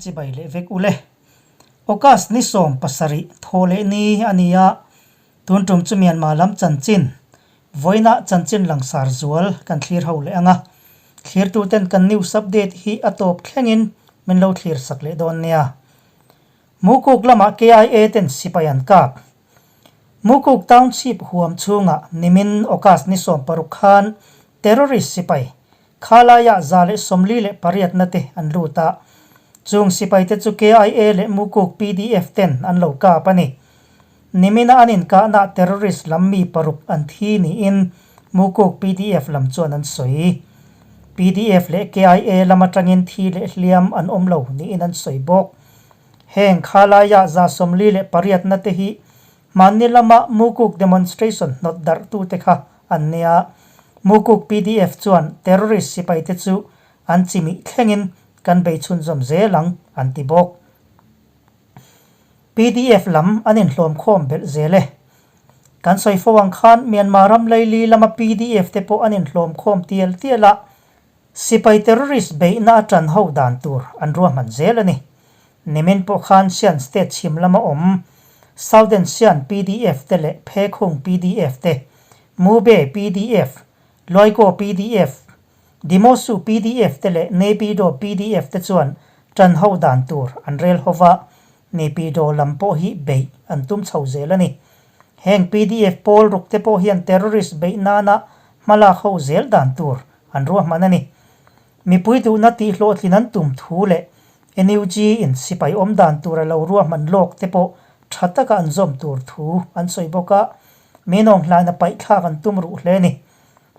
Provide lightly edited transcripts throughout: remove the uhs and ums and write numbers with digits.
chibai leh vek ule. August ni 70 thaw leh ni a ni a, tun tum chu Myanmar lam chanchin, vawiinah chanchin langsar zual kan thlir ho leh ang a. Thlirtuten kan news update hi a tawp thlengin min lo thlir sak leh dawn nia. Mukuk lamah KIA ten sipai an kap. Mukuk Township huam chhungah nimin August ni 16 khan terrorist sipai khalaiah 148 na te an lut a. Chung sipai te chu KIA leh Mukuk PDF ten an lo kap a ni. Nimina an inkahna terrorist lam mi paruk an thi niin Mukuk PDF lam chuan an sawi. PDF leh KIA lam atangin thi leh hliam an awm lo niin an sawi bawk. Heng khalaia 48 na te hi hmanni lama Mukuk demonstration hnawt darh tute kha an nia. Mukuk PDF chuan terrorist sipai te chu an chimih thlengin kan bei chhunzawm zel ang an ti bawk. PDF lam an inhlawm khawm belh zel e. Kan sawi fo ang khan Myanmar ram laili lama PDF te pawh an inhlawm khawm tial tial a, Sipai terrorist beihna a ṭan ho dan tur an ruahman zel a ni. Nimin pawh khan Shan State chhim lama awm Southern Shan PDF te leh Phekhung PDF te, Mube PDF, Luaikaw PDF, Dimosu PDF te leh Naypyidaw PDF te chuan ṭan ho dan tur an rel ho va, Naypyidaw lam pawh hi beih an tum chho zel a ni. Heng PDF pawl ruk te pawh hian terrorist beih nana hmalak ho zel dan tur an ruahman a ni. Mipui duhna tih hlawhtlin an tum thu leh NUG in sipai awm dan tur a lo ruahman lawk te pawh tha taka an zawm tur thu an sawi bawk a, Minawng hlaina paihthlak an tum ruh hle a ni.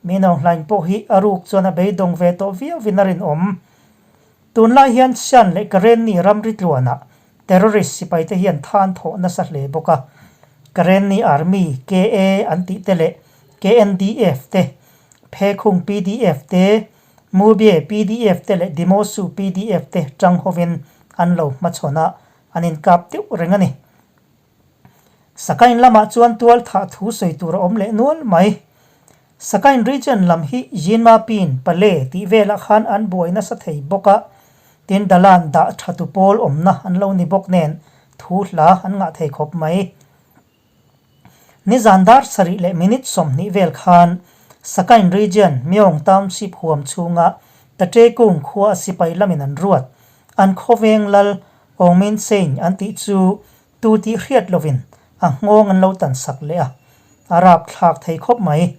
Minawng hlain pawh hi a ruk chuan a beidawng ve tawh viauvin a rinawm. Tunlai hian Shan leh Karenni ramri tluanah terrorist sipai te hian than thawh nasa hle bawk a. Karenni Army, KA, an tih te leh KNDF te, Phekhung PDF te, Mubye PDF te leh Dimosu PDF te tang hovin an lo hmachhawn a, an inkap deuh reng a ni. Sakain lamah chuan tual thah thu sawi tur a awm leh nual mai. Sakain region lam hi Yinma Pin, Pale tih velah khan an buai nasa thei bawk a, tin Dalan dah tha tu pawl awmna an lo ni bawk nen thu hla an ngah thei khawp mai. Nizan dar sarih leh minute 20 vel khan Sakain region Myaung Township huam chhunga Taṭekung khua a sipai lamin an ruat. An khawveng lal Aung Min Sein an tih chu tu tih hriat lovin a nghawng an lo tan sak leh a, a rapthlak thei khawp mai.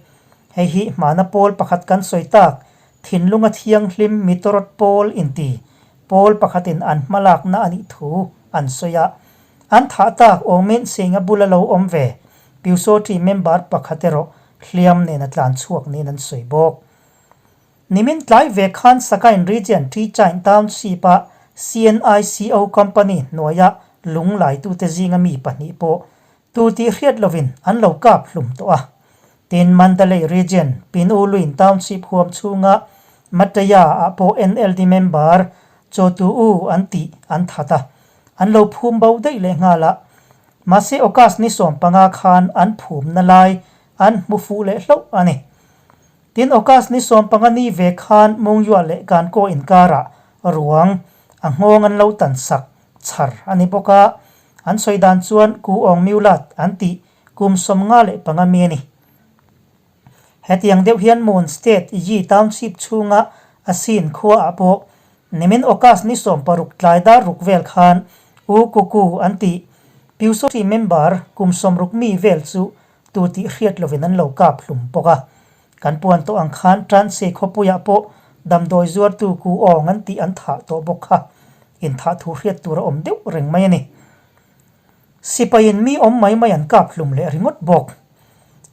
Hei hi hmana pawl pakhat kan sawi tak thinlunga thianghlim mitorawt pawl inti pawl pakhatin an hmalakna a nih thu an sawi a. An thah tak Aung Min Sein a bula lo awm ve Pyusawṭi member pakhat erawh hliam nen a tlan chhuak niin an sawi bawk. Nimin tlai ve khan Sakain Region Ṭichain Township-a CNICO company hnuaia lung laitute zinga mi pahnih pawh tu tih hriat lovin an lo kap hlum tawh a. Tin, Mandalay Region Pinuluin Township huam chhunga Mataya-ah pawh NLD member Chawtu U an tih an that a, an lo phum bo daih leh nghal a. Mahse August ni 15 khan an phumna lai an hmu fuh leh hlauh a ni. Tin, August ni 15 ni ve khan Mungyua leh Kankaw inkarah ruang a nghawng an lo tan sak chhar a ni bawk a, an sawi dan chuan Ku Aung Myulat an tih kum 55 mi a ni. Hetiang deuh hian Mon State Yi Township chhunga Asin khuaah pawh nimin August ni 60 tlai dar ruk vel khan U Kuku an tih Pyusawhti member kum 60 mi vel chu tu tih hriat lovin an lo kap hlum bawk a. Kan puan tawh ang khan Transe khawpuiah pawh damdawi zuartu ku awng an tih an thah tawh bawk kha. Inthah thu hriat tur a awm deuh reng mai a ni. Sipaiin mi awm mai mai an kap hlum leh ringawt bawk.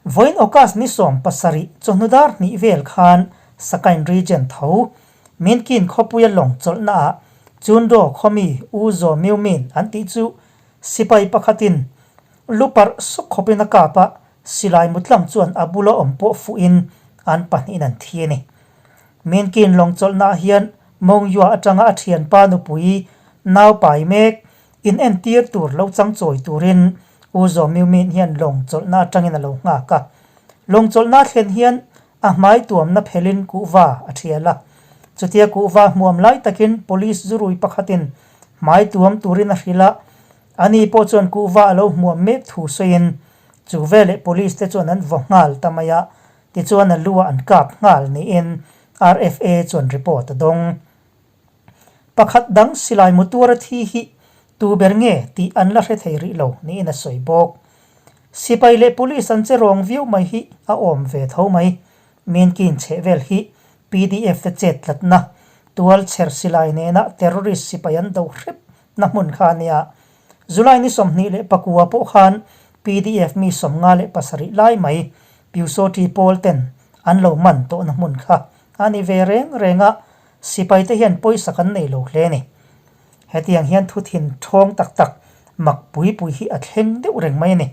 Vawiin August ni 17 chawhnu dar hnih vel khan Sakain Region tho Minkin khawpuia lawng chawlhnaah Chundo khawmi U Zaw Myu Min an tih chu sipai pakhatin Lu parh suk khawpin a kap a, silai mutlang chuan a bula awm pawh fuhin an pahnihin an thi a ni. Minkin lawng chawlhnaah hian Mongyua atanga a thianpa nupui nau pai mek in entir tur lo chang chawi turin U Zaw Myu Min hian lawng chawlhna atangin a lo nghak a. Lawng chawlhna thlen hian a hmai tuamna phelin kuhva a thial a. Chutia kuhva hmuam lai takin police zurui pakhatin Hmai tuam turin a hrilh a, ani pawh chuan kuhva a lo hmuam mek thu sawiin chu veleh police te chuan an vaw nghal ta mai a, tichuan a lu ah an kap nghal niin RFA chuan report a dawng. Pakhat dang silai mutuara thi hi tu ber nge tih an la hre thei rih lo niin a sawi bawk. Sipai leh police an che rawng viau mai hi a awm ve tho mai. Minkin chheh vel hi pdf te chet tlatna, tual chher silai nena terrorist sipai an do hrep na hmun kha a nia. July ni 29 pawh khan pdf mi 57 lai mai Pyusawṭi pawl ten an lo man tawhna hmun kha a ni ve reng reng a, sipai te hian pawisa kan nei lo hle a ni. Hetiang hian thu thin ṭhawng tak tak mak pui pui hi a thleng deuh reng mai a ni.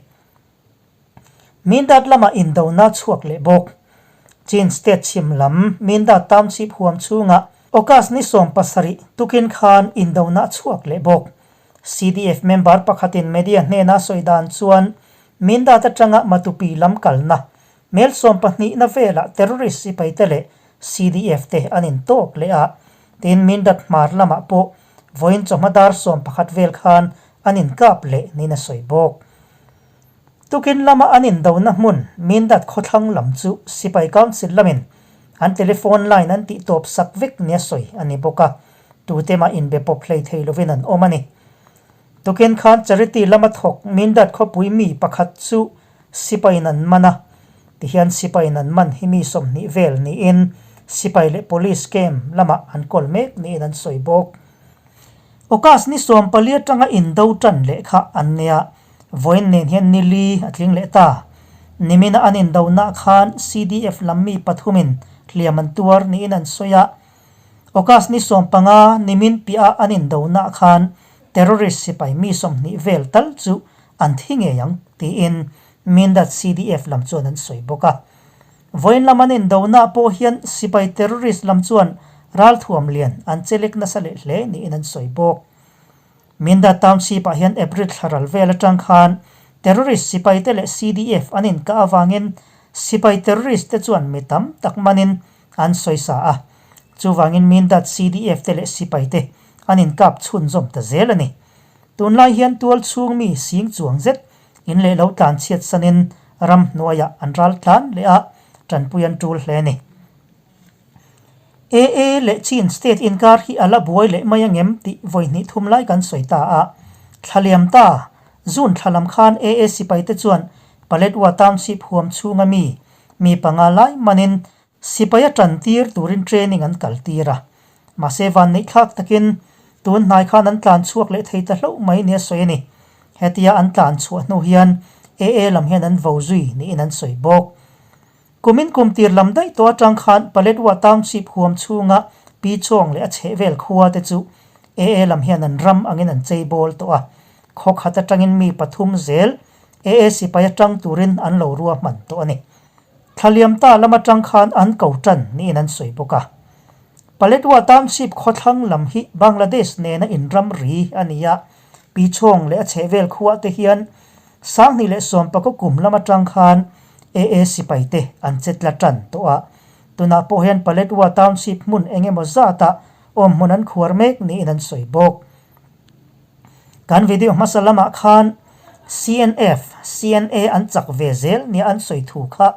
Mindat lamah indona chhuak leh bawk. Chin State chhim lam Mindat Township huam chhungah August ni 17 tukin khan indona chhuak leh bawk. CDF member pakhatin media hnena sawi dan chuan Mindat atanga Matupi lam kalna mel 12 na velah terrorist sipaite leh CDF te an intawk leh a, tin Mindat hmar lamah pawh vawiin chawhma dar 11 vel khan an inkap leh niin a sawi bawk. Tukin lama an indona hmun Mindat khawthlang lam chu Sipai Council lamin an telephone line an tih tawp sak vek nia sawi a ni bawk a, tute mah inbe pawp hlei thei lovin an awm a ni. Tukin khan Charity lama thawk Mindat khawpui mi pakhat chu Sipaiin an man a, tihian Sipaiin an man hi mi 20 vel niin Sipai leh Police camp lamah an kawl mek niin an sawi bawk. August ni 14 atanga indo tan leh kha an nia, vawiin nen hian ni li a tling leh ta. Nimina an indonaah khan CDF lam mi pathumin hliam an tuar niin an sawi a. August ni 15 nimin piah an indonaah khan terrorist sipai mi 20 vel tal chu an thi ngei ang tiin Mindat CDF lam chuan an sawi bawk a. Vawiin lam an indonaah pawh hian sipai terrorist lam chuan ralthuam lian an chelek nasa leh hle niin an sawi bawk. Minda Township-ah hian April thla ral vel atang khan terrorist sipaite leh CDF an inkah avangin sipai terrorist te chuan mi tam tak manin an sawisa a. Chuvangin Mindat CDF te leh sipaite an inkap chhunzawm ta zel a ni. Tunlai hian tual chhung mi sing chuang zet In leh lo tlan chhiat sanin ram hnuaiah an ral tlan leh a, tanpui an tul hle a ni. AA leh Chin state inkar hi a la buai leh mai angem tih vawi hnih thum lai kan sawi ta a. Thla liam ta, June thla lam khan AA sipaite chuan Paletwa Township huam chhunga mi, mi panga lai manin Sipai a tan tir turin training an kal tir a, mahse vanneih thlak takin tun hnai khan an tlan chhuak leh thei ta hlauh mai nia sawi a ni. Hetia an tlan chhuah hnu hian AA lam hian an vo zui niin an sawi bawk. Kumin kum tir lam daih tawh atang khan Paletwa Township huam chhunga Pi Chawng leh a chhehvel khua te chu AA lam hian an ram angin an chei bawl tawh a, khaw khat atangin mi pathum zel AA sipai atang turin an lo ruahman tawh a ni. Thlaliam ta lam atang khan an ko tan niin an sawi bawk a. Paletwa Township khawthlang lam hi Bangladesh nena inram ri a ni a, Pichhawng leh a chhehvel khuah te hian 2019 kum lam atang khan AA sipai te an che tla tan tawh a. Tunah pawh hian Paletwa Township hmun eng emaw zatah awmhmun an khuar mek niin an sawi bawk. Kan video hmasa lamah khan CNF, CNA an chak ve zel nia an sawi thu kha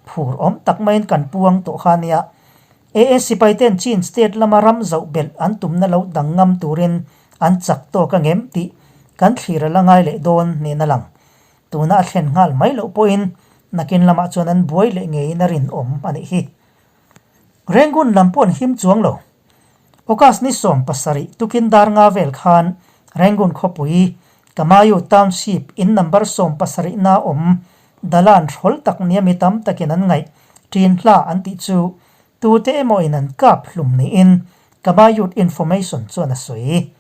phur awm tak maiin kan puang tawh kha nia. AA sipaiten Chin state lama ram zoh belh an tumna lo dang ngam turin an chak tawk angem tih kan thlir a la ngai leh dawn niin a lang. Tuna a thlen nghal mai loh pawhin nakin lamah chuan an buai leh ngeiin a rinawm a nih hi. Rangoon lam pawh an him chuang lo. August ni 17 tukin dar nga vel khan Rangoon khawpui Kamayu Township in number 70 na awm dalan hrawl tak nia mi tam takin an ngaih ṭin hla an tih chu tute emaw in an kap hlum niin Kamayut Information chuan a sawi.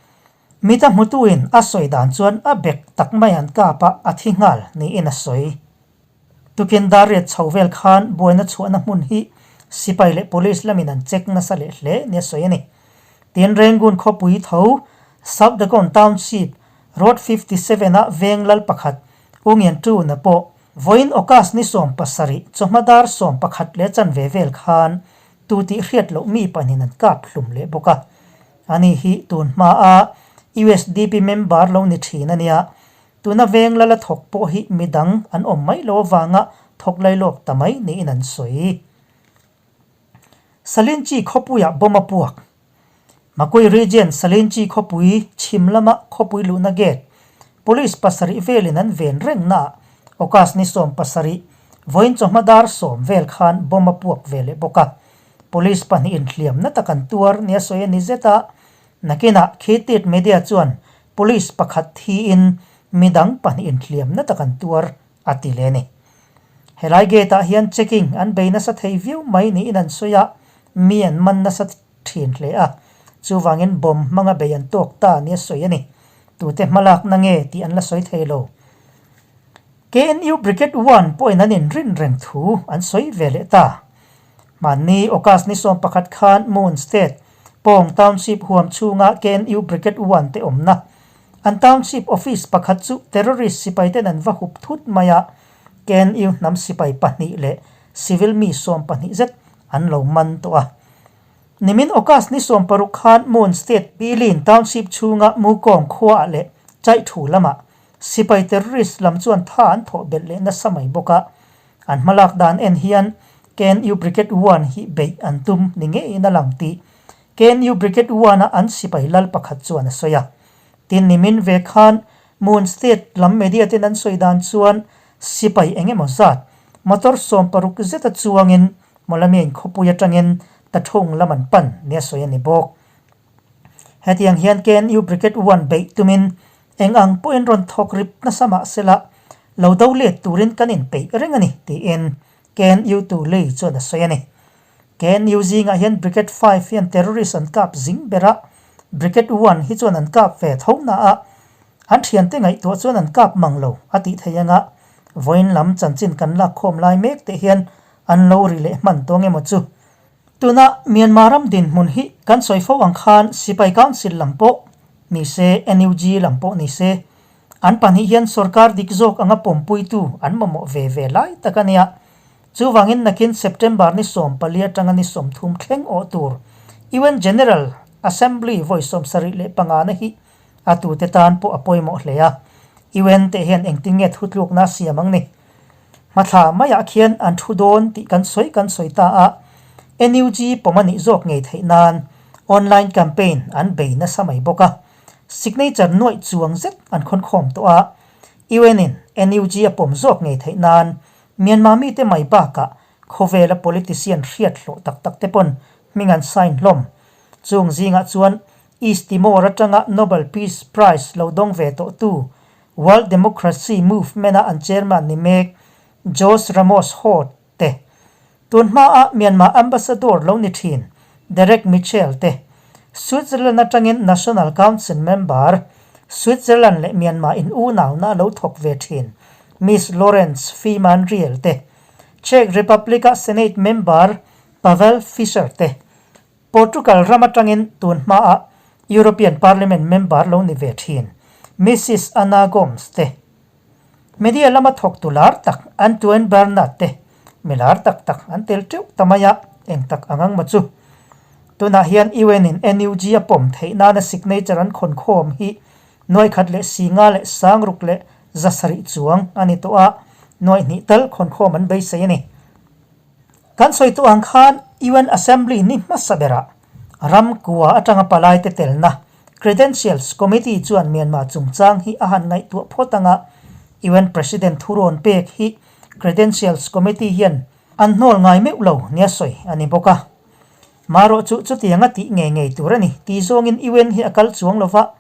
Mita hmutuin a sawi dan chuan a bek tak mai an kap a, a thi nghal niin a sawi. Tukin dar riat chho vel khan buaina chhuahna hmun hi sipai leh police lamin an check nasa leh hle nia sawi a ni. Tin Rangoon khawpui tho South Dagon Township Road 57 a veng lal pakhat U Ngian Tuna pawh vawiin August ni 17 chawhma dar 11 leh chanve vel khan tu tih hriat loh mi pahnihin an kap hlum leh bawk a. Ani hi tun hmaa. Usdp member lo ni thin a nia. Tuna veng lala thawk pawh hi midang an awm mai lo avanga thawk lailawk ta mai niin an sawi. Salinchi khawpuiah bomb a puak. Makui Region Salinchi khawpui chhim lama khawpui luhna gate Police pasarih velin an ven reng naah August ni 70 vawiin chawhma dar sawm vel khan bomb a puak ve leh bawk a. Police pahnihin hliamna tak an tuar nia sawi a ni zet a, nakinah Khitit Media chuan Police pakhat thiin midang pahnihin hliamna tak an tuar a ti leh a ni. Helai gate ah hian checking an bei nasa thei viau mai niin an sawi a, mi an man nasa thin hle a, chuvangin bomb hmanga bei an tawk ta nia sawi a ni. Tute hmalakna nge tih an la sawi thei lo. KNU Brigade One pawhin an inrin reng thu an sawi ve leh ta. Hmanni August ni 11 khan Moon State, Pawng Township huam chhunga KNU Brigade One te awmna an Township Office pakhat chu terrorist sipaiten an va hup thut mai a, KNU hnam sipai pahnih leh civil mi 12 zet an lo man tawh a. Nimin August ni 60 khan Moon State Bilin Township chhunga Mukawng khuaah leh Chaihthu lamah sipai terrorist lam chuan tha an thawh belh leh nasa mai bawk a. An hmalak dan en hian KNU Brigade One hi beih an tum ni ngeiin a lang tih KNU Brigade One-a an sipai lal pakhat chuan a sawi a. Tin nimin ve khan Moon State lam media ten an sawi dan chuan sipai eng emaw zat motor 60 zeta chuangin Mawlamiain khawpui atangin Tathung lam an pan nia sawi a ni bawk. Hetiang hian KNU Brigade One beih tumin eng ang pawhin rawn thawk rip nasa mah sela lo do let turin kan inpeih reng a ni tiin KNU Tu Lei chuan a sawi a ni. KNU zingah hian Brigade 5 hian terrorist an kap zing ber a, Brigade One hi chuan an kap ve tho na a, an thiante ngaihtuah chuan an kap mang lo a tih theih anga vawiin lam chanchin kan lakkhawm lai mek teh hian an lo ri leh hman tawng emaw chu. Tuna Myanmar ram dinhmun hi kan sawi fo ang khan Sipai Council lam pawh ni se, NUG lam pawh ni se, an pahnih hian sorkar dik zawk anga pawmpuitu an mamawh ve ve lai tak a nia. Chuvangin nakin September ni 14 atanga ni 30 thleng awh tur UN General Assembly vawi 75 na hi a tute tan pawh a pawimawh hle a. UN te hian engtin nge thutlukna a siam ang ni? Hmathla maiah khian an thu dawn tih kan sawi kan sawi ta a, NUG pawm a nih zawk ngei theih nan online campaign an bei nasa mai bawk a, signature nuaih chuang zet an khawnkhawm tawh a, UN in NUG a pawm zawk ngei theih nan Myanmar mite mai bakah khawvela politician hriat hlawh tak tak te pawn hming an sign hlawm. Chung zingah chuan East Timor atanga Nobel Peace Prize lo dawng ve tawhtu World Democracy Movement-a an chairman ni mek Jose Ramos Horta te, tun hmaa Myanmar Ambassador lo ni thin Derek Mitchell te, Switzerland atangin National Council member, Switzerland leh Myanmar in unauna a lo thawk ve thin Miss Laurence Feeman-Riel te, Czech Republic-a Senate member Pavel Fischer te, Portugal ram atangin tun hmaa European Parliament member lo ni ve thin Missis Ana Gomes te, media lama thawktu lar tak Antoine Bernard te mi lar tak tak an tel teuh ta mai a, eng tak ang ang maw chu. Tunah hian UN in NUG a pawm theih nana signature an khawn khawm hi nuai khat leh singa leh sangruk leh zasarih chuang a ni tawh a, nuai hnih tal khawn khawm an beisei a ni. Kan sawi tawh ang khan UN Assembly ni hmasa berah ram kua atanga palaite telna Credentials Committee chuan Myanmar chungchang hi a han ngaihtuah phawt anga UN President thurawn pek hi Credentials Committee hian an hnawl ngai meuh lo nia sawi a ni bawk a. Marawh chu chutianga tih ngei ngei tur a ni tih zawngin UN hi a kal chuang lova,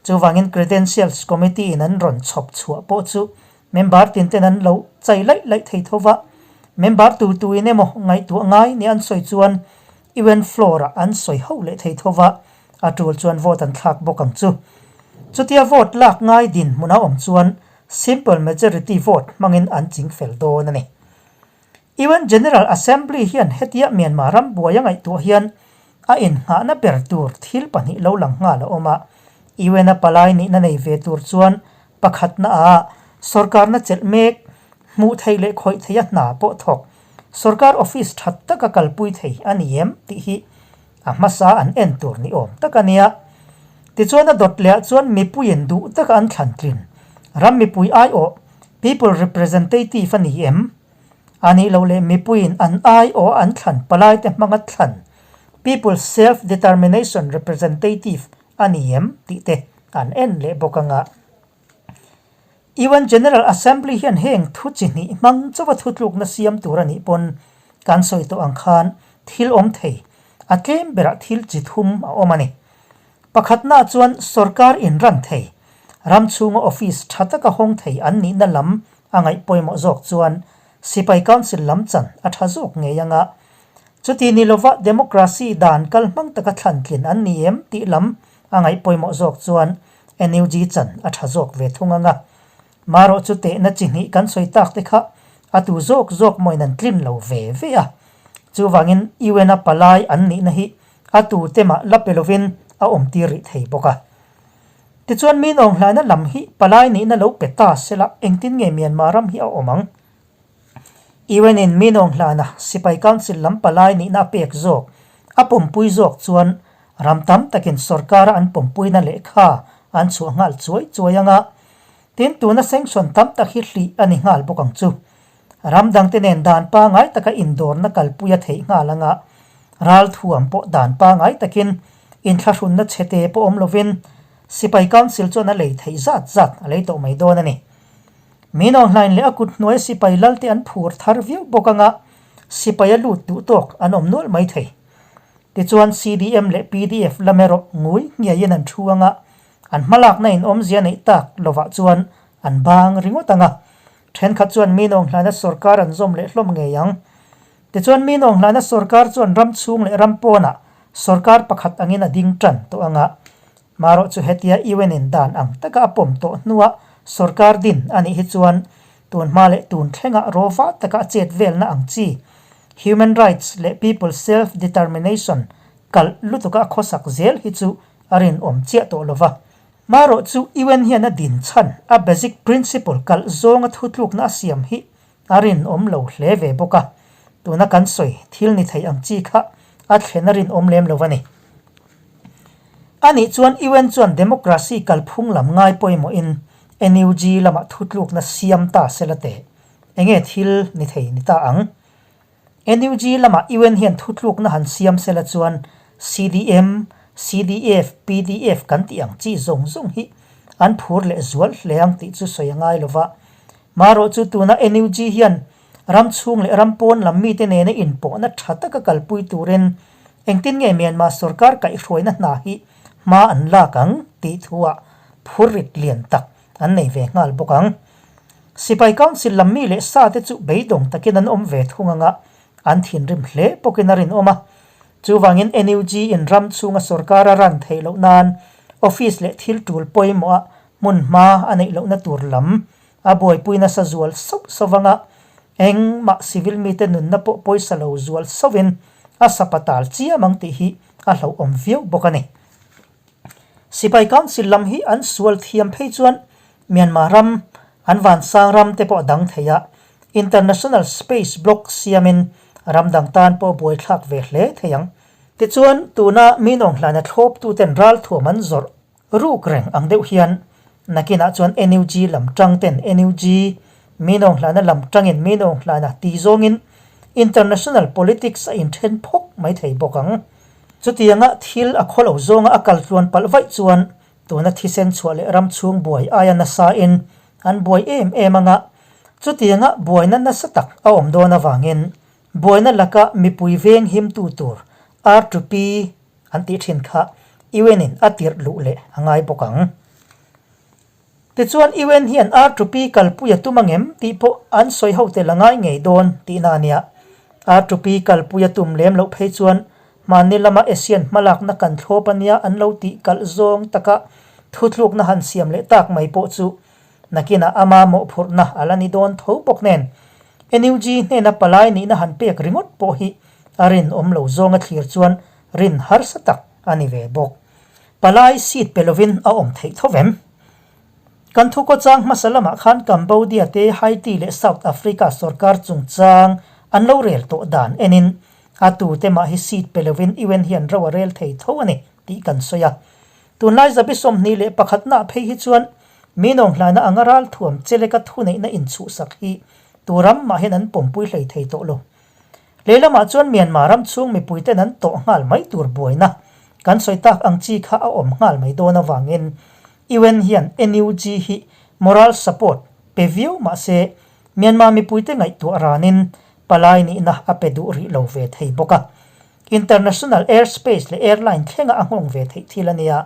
chuvangin Credentials Committee in an rawn chhawp chhuah pawh chu Member tin ten an lo chai laih laih thei tho va, member tu tu in emaw ngaihtuah ngai nia an sawi chuan UN floor ah an sawi hauh leh thei tho va, a tul chuan vote an thlak bawk ang chu. Chutia vote lak ngai dinhmun a awm chuan simple majority vote hmangin an ching fel dawn a ni. UN General Assembly hian hetia Myanmar ram buai a ngaihtuah hian a innghahna ber tur thil pahnih lo lang nghal a awm a, UN a palai nihna nei ve tur chuan pakhatna ah sorkarna chelh mek, hmuh theih leh khawih theih a hna pawh thawk, sorkar office tha taka kalpui thei a ni em tih hi a hmasa an en tur ni awm tak a nia. Tichuan a dawt lehah chuan mipuiin duh taka an thlan tlin. Ram mipui aiawh, people representative, a ni em? A nih loh leh mipuiin an aiawh an thlan palaite hmanga thlan, people self-determination representative, a ni em? tih te an en leh bawk anga. UN General Assembly hian heng thu chi hnih hmang chauha thutlukna siam tur a nih pawn kan sawi tawh ang khan thil awm thei, a tlem berah thil chi thum a awm a ni. Pakhatnaah chuan sorkar inran thei, ram chhunga office tha taka hawng thei an nihna lam a ngaih pawimawh zawk chuan Sipai Council lam chan a tha zawk ngei anga chuti ni lova democracy dan kal hmang taka thlan tlin an ni em tih lam a ngaih pawimawh zawk chuan NUG chan a tha zawk ve thung anga marawh chu tehna chi hnih kan sawi tak te kha a tu zawk zawk mawiin an tlin lo ve ve a. Chuvangin UN a palai an nihna hi a tu te mah la pe lovin a awm tir rih thei bawk a. Tichuan min awnghlaina lam hi palai nihna lo pe ta sela engtin nge Myanmar ram hi a awm ang? UN in min awnghlana Sipai Council lam palai nihna a pek zawk, a pawmpui zawk chuan ram tam takin sorkara an pawmpuina lehkha an chhuah nghal chuai chuai anga tin tuna sanction tam tak hi hlih a ni nghal bawk ang chu. Ram dangte nen dan pangai taka indawrna kalpui a theih nghal anga ral thuam pawh dan pangai takin inthlahrunna chhete pawh awm lovin Sipai Council chuan a lei theih zat zat a lei tawh mai dawn a ni. Min awnghlain leh a kut hnuai sipai lalte an phur thar viau bawk anga sipai a lut duh tawk an awm nual mai thei. Tichuan CDM leh pdf lam erawh ngui ngiaiin an thu anga an hmalakna in awmzia neih tak lovah chuan an bang ringawt anga Thenkhat chuan mi nawnghlaina sorkar an zawm leh hlawm ngei ang. Tichuan mi nawnghlaina sorkar chuan ram chhung leh ram pawnah sorkar pakhat angin a ding tan tawh anga. Marawh chu hetia UN in dan ang taka a pawm tawh hnua sorkar din a nih hi chuan tun hma leh tun thlengah rawva taka a chet velna ang chi human rights leh people self determination kalh lutuka a khawsak zel hi chu a rinawm chiah tawh lova. Marawh chu UN hian a din chhan a basic principle kalh zawnga thutlukna a siam hi a rinawm lo hle ve bawk a, tuna kan sawi thil ni thei ang chi kha a thlen a rinawm lem lo a ni. A nih chuan UN chuan democracy kalphung lam ngai pawimawhin NUG lamah thutlukna siam ta sela teh enge thil ni thei ni ta ang? NUG lamah UN hian thutlukna han siam sela chuan CDM, CDF, pdf kan tih ang chi zawng zawng hi an phur leh zual hle ang tih chu sawi a ngai lova. Marawh chu tuna NUG hian ram chhung leh ram pawn lam mite nena inpawhna tha taka kalpui turin engtin nge Myanmar sorkar kaihhruaina hna hi hma an lak ang tih thuah phur rit lian tak an nei ve nghal bawk ang. Sipai Council lam mi leh sa te chu beidawng takin an awm ve thung anga an thinrim hle bawkin a rinawm a. Chuvangin NUG in ram chhunga sorkar a ran theih loh nan office leh thil tul pawimawh a hmun hma a neih lohna tur lam a buaipui nasa zual sauh sauh anga engmah civil mite nunna pawh pawisa lo zual sauhin a sapatal chiam ang tih hi a hlauhawm viau bawk a ni. Sipai Council lam hi an sual thiam phei chuan Myanmar ram, an vansang ram te pawh a dang thei a, international space block siamin ram dang tan pawh buaithlak ve hle thei ang. Tichuan, tuna mi nawnghlana thlawptuten ralthuam an zawrh ruk reng ang deuh hian nakinah chuan NUG lam tang ten NUG, mi nawnghlana lam tangin mi nawnghlana ti zawngin international politics a inthen phawk mai thei bawk ang. Chutianga thil a khaw lo zawnga a kal tluan palh vaih chuan tuna thisen chhuah leh ram chhung buai aia nasain an buai em em anga chutianga buaina nasa tak a awm dawn avangin buaina laka mipui veng himtu tur R2P an tih thin kha UN in a tirh luh leh a ngai bawk ang. Tichuan UN hian R2P kalpui a tum angem tih pawh an sawi ho tel a ngai ngei dawn tihna a nia. R2P kalpui a tum lem loh phei chuan hmanni lama ASEAN hmalakna kan thlawp a nia an lo tih kalh zawng taka thuthlukna han siam leh tak mai pawh chu nakinah ama mawhphurhna a la ni dawn tho bawk nen NUG hnena palai nihna han pek ringawt pawh hi a rinawm lo zawnga thlir chuan rin harsa tak a ni ve bawk. Palai seat pe lovin a awm theih tho vem. Kan thukhawchang hmasa lamah khan Cambodia te, Haiti leh South Africa sorkar chungchang an lo rel tawh dan enin a tute mah hi seat pe lovin UN hian ro a rel thei tho a ni tih kan sawi a. Tunlai zabi 21 naah phei hi chuan mi nawnghlaina anga ralthuam cheleka thuneihna inchhuhsak hi tu ram mah hian an pawmpui hlei thei tawh lo. Lehlamah chuan Myanmar ram chhung mipuiten an tawh nghal mai tur buaina kan sawi tak ang chi kha a awm nghal mai dawn avangin UN hian NUG hi moral support pe viau mah se Myanmar mipuite ngaihtuah ranin palai nihna a pe duh rih lo ve thei bawk a. International airspace leh airline thlenga a nghawng ve theih thil a nia.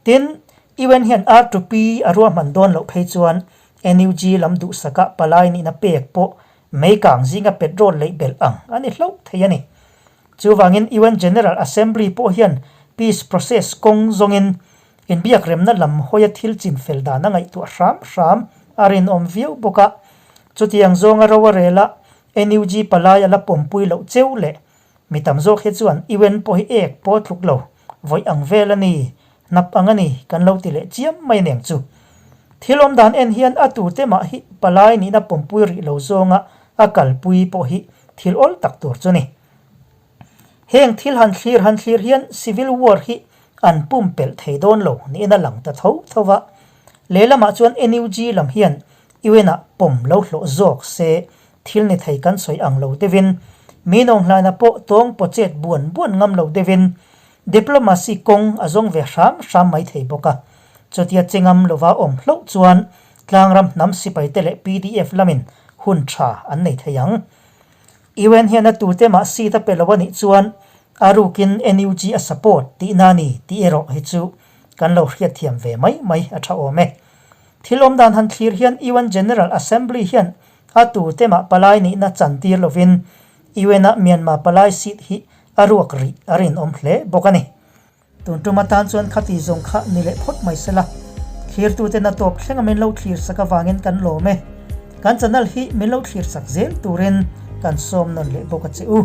Tin, UN hian R2P a ruahman dawn loh phei chuan NUG lam duhsakah palai nihna pek pawh meikang zinga petrol leih belh ang a ni hlauh thei a ni. Chuvangin UN General Assembly pawh hian peace process kawng zawngin inbiakremna lam hawia thil chinfel dan a ngaihtuah hram hram a rinawm viau bawk a. Chutiang zawnga ro a rel a, NUG palai a la pawmpui loh cheu leh Mi tam zawk hi chuan UN pawh hi ek pawh tluk lo, vawi ang vel a ni, hnap ang a ni kan lo ti leh chiam mai aniang chu. Thil awm dan en hian a tute mah hi palai nihna pawmpui rih lo zawnga a kalpui pawh hi thil awl tak tur chu ni. Heng thil han thlir han thlir hian Civil War hi an pumpelh thei dawn lo niin a lang ta tho tho va. Lehlamah chuan NUG lam hian UN-ah pawm lo hlawh zawk se Thil ni thei kan sawi ang lo deuhin, mi nawnghlaina pawh tawng paw chet buan buan ngam lo deuhin diplomacy kawng a zawng ve hram hram mai thei bawk a. Chutia che ngam lova awm hlauh chuan tlangram hnam sipaite leh pdf lamin hun tha an nei thei ang. UN hian a tute mah seat a pe lo a nih chuan a rukin NUG a support tihna a ni tih erawh hi chu kan lo hriatthiam ve mai mai a tha awm e. Thil awmdan han thlir hian UN General Assembly hian A tute mah palai nihna chantir lovin UN-a Myanmar palai seat hi a ruak rih a rinawm hle bawk a ni. Tun tum atan chuan khati zawng kha ni leh phawt mai sela, thlirtute na tawp thlenga min lo thlir sak avangin kan lawm e. Kan channel hi min lo thlir sak zel turin kan sawm nawn leh bawk a che u.